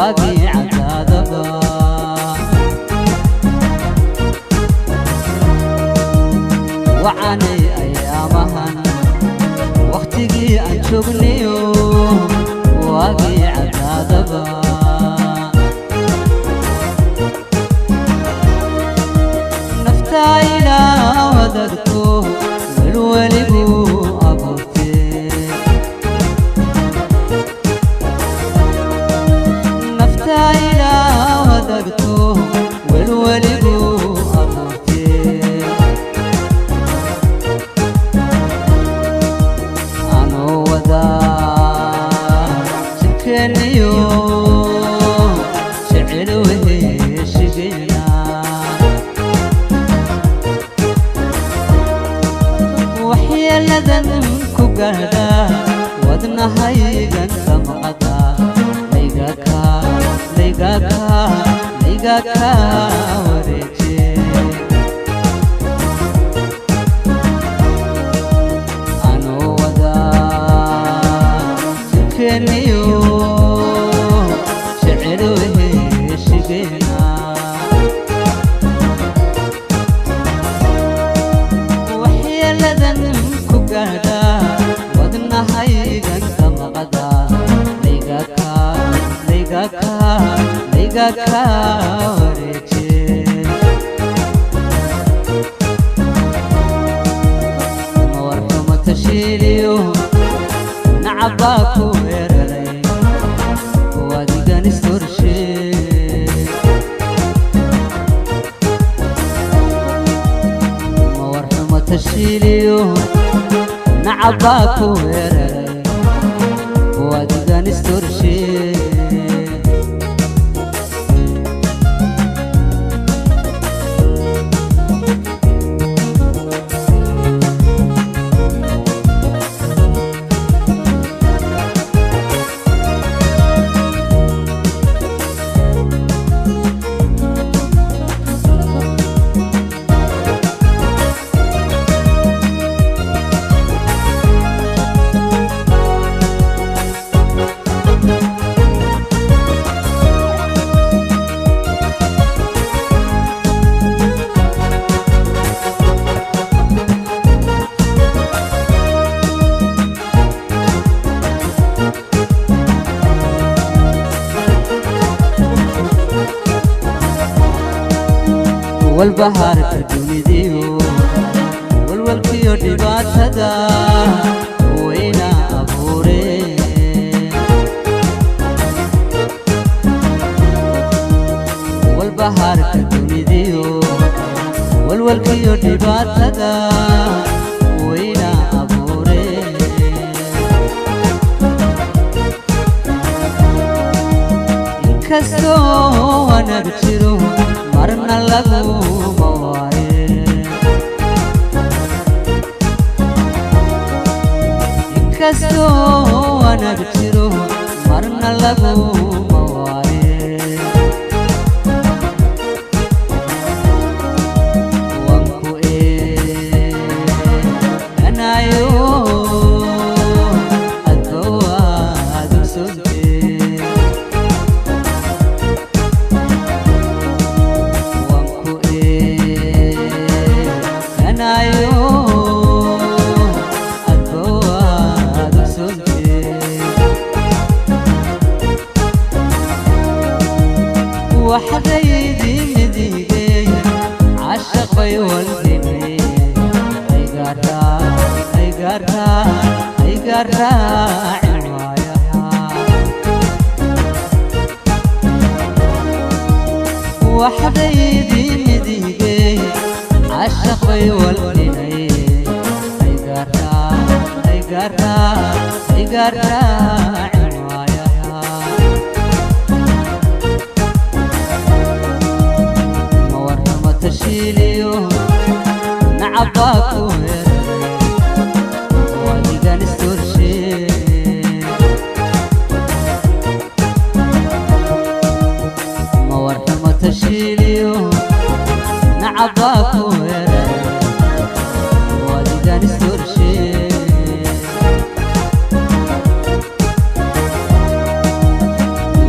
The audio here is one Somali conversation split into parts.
Waagii cadaadaba wacanay ayaamahan wakhtigii aan joognayo waagii cadaadaba naftayda wadagto welweligu abuurtee naftayda wadagto welweligu abuurtee anoo wadaa jirkeeniyo jecel weheshigeena waxyeeladan ku gaadha wadnahaygan damqada layga kaa wareeje anoo wadaa jirkeeniyo jecel weheshigeena waxyeeladan ku gaadha wadnahaygan damqada layga kaa wareeje ma warxuma tashiiliyo nacab baa ku weeraray waadigan istorshee ma warxuma tashiiliyo nacab baa ku weeraray waadigan istorshee. Walbahaarka dunidiyo walwalkiyo dhibaatada wayna abuureen walbahaarka dunidiyo walwalkiyo dhibaatada wayna abuureen inkastoo wanaag jiro marna laguma waaye inkastoo wanaag jiro marna laguma waaye waan ku eeganayo adba waad ogsontee waan ku eeganayo adba waad ogsontee waxdaydii midigey caashaq bay waldhimay hayga raacin waayaha waxdaydii midigey caashaq bay waldhimay hayga raacin waayaha ma warrama tashiiliyo nacab baa ku weeraray waadigan istorshee ma warrama tashiiliyo nacab baa ku weeraray waadigan istorshee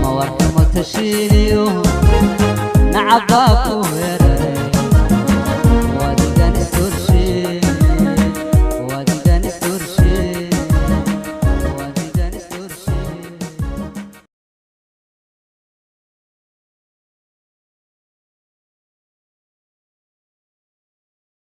ma warrama. Nacabaa.